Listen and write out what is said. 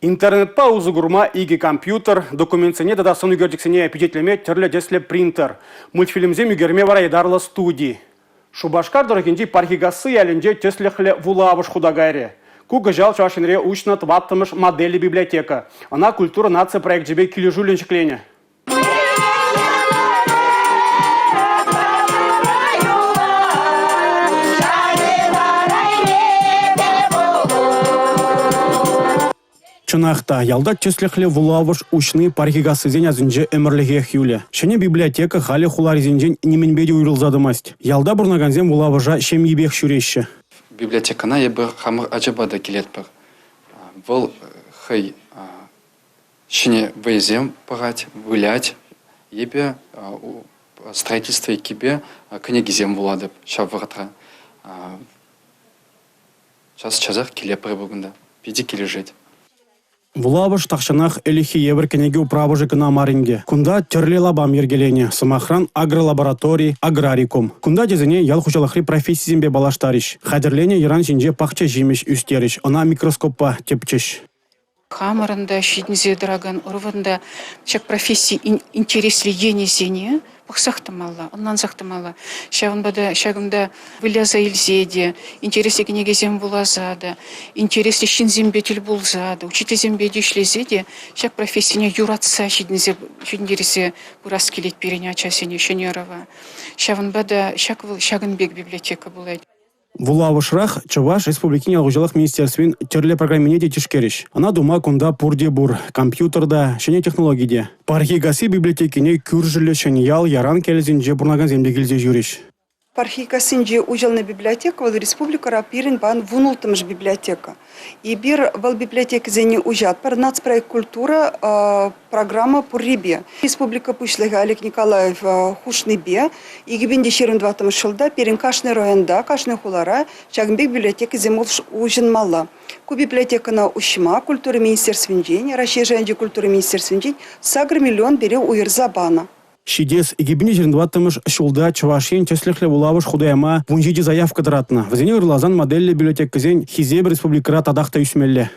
Интернетпа усӑ курма икӗ компьютер, документсене тата сӑн ӳкерчӗксене пичетлеме тӗрлӗ тӗслӗ принтер, мультфильмсем ӳкерме вара ятарлӑ студи. Шупашкар тӑрӑхӗнчи Пархикасси ялӗнче тӗслӗхлӗ вулавӑш хута кайрӗ. Ку кӑҫал Чӑваш Енре уҫнӑ тӑваттӑмӗш модельлӗ библиотека. Ӑна «Культура наци проекчӗпе килӗшӳллӗн ҫӗкленӗ. Чӑнах та, ялта тӗслӗхлӗ вулавӑш уҫни Пархикассисен асӗнче ӗмӗрлӗхех юлӗ. Ҫӗнӗ библиотека халӗ хуларисенчен нимӗнпе те уйрӑлса тӑмасть. Ялта пурӑнакансем вулавӑша ҫемйипех ҫӳреҫҫӗ. Библиотекӑна эпир хамӑр ачапа та килетпӗр. Вӑл хӑй ҫӗнӗ вӑйӑсем пӑхать, вылять. Эпӗ строительство еккипе кӗнекесем вулатӑп ҫав вӑхӑтра. Час-часах килетпӗр эпир кунта. Питӗ килӗшет. Вулавӑш тахҫанах ӗлӗкхи евӗр кӗнеке управӑшӗ кӑна мар ӗнтӗ. Кунта тӗрлӗ лапам йӗркеленӗ. Сӑмахран, агролаборатори, аграрикум. Кунта ачасене ял хуҫалӑхри профессисемпе паллаштарӗҫ. Хатӗрленӗ йӑран ҫинче пахча ҫимӗҫ ӳстерӗҫ, ӑна микроскоппа тӗпчӗҫ. Хамӑрӑн та ҫитӗнсе тӑракан ӑрӑвӑн та ҫак професси интереслӗ енӗсене пӑхсах тӑмалла, ӑнлансах тӑмалла. Ҫавӑнпа та ҫакӑнта выляса илсе те, интереслӗ кӗнекесем вуласа та, интереслӗ ҫынсемпе тӗл пулса та, учительсемпе те ӗҫлесе те ҫак профессине юратса ҫитӗнсе ҫитӗнтерсе пырас килет пирӗн ачасене, ҫӗнӗ ӑрӑва. Ҫавӑнпа та ҫак вӑл ҫакӑн пек библиотека пулать. Вулавӑшрах Чӑваш Республикин ял хуҫалӑх министерствин тӗрлӗ программине те тишкерӗҫ. Ӑна тума кунта пурте пур – компьютер та, ҫӗнӗ технологи те. Пархикасси библиотекине кӳршӗллӗ Ҫӗньял, Яранк ялӗсенче пурӑнакансем те килсе ҫӳрӗҫ. Пархикассинче уҫӑлнӑ библиотека вӑл республикӑра пирӗн паян 16-мӗш библиотека. Эпир вӑл библиотекӑсене уҫатпӑр. Нацпроект «Культура» программа пуррипе. Республика Пуҫлӑхӗ Олег Николаев хушнипе 2024 ҫулта пирӗн кашни районта, кашни хулара ҫакӑн пек библиотекӑсем уҫӑнмалла. Ку библиотекӑна уҫма культура министерствинчен, Раҫҫей шайӗнчи культура министерствинчен 8 миллион пире уйӑрса панӑ. Ҫитес 2024-мӗш ҫулта Чӑваш Ен тӗслӗхлӗ вулавӑш хута яма 17 заявка тӑратнӑ. Вӗсене ырласан модельлӗ библиотекӑсен хисепӗ республикӑра татах та ӳсмелле.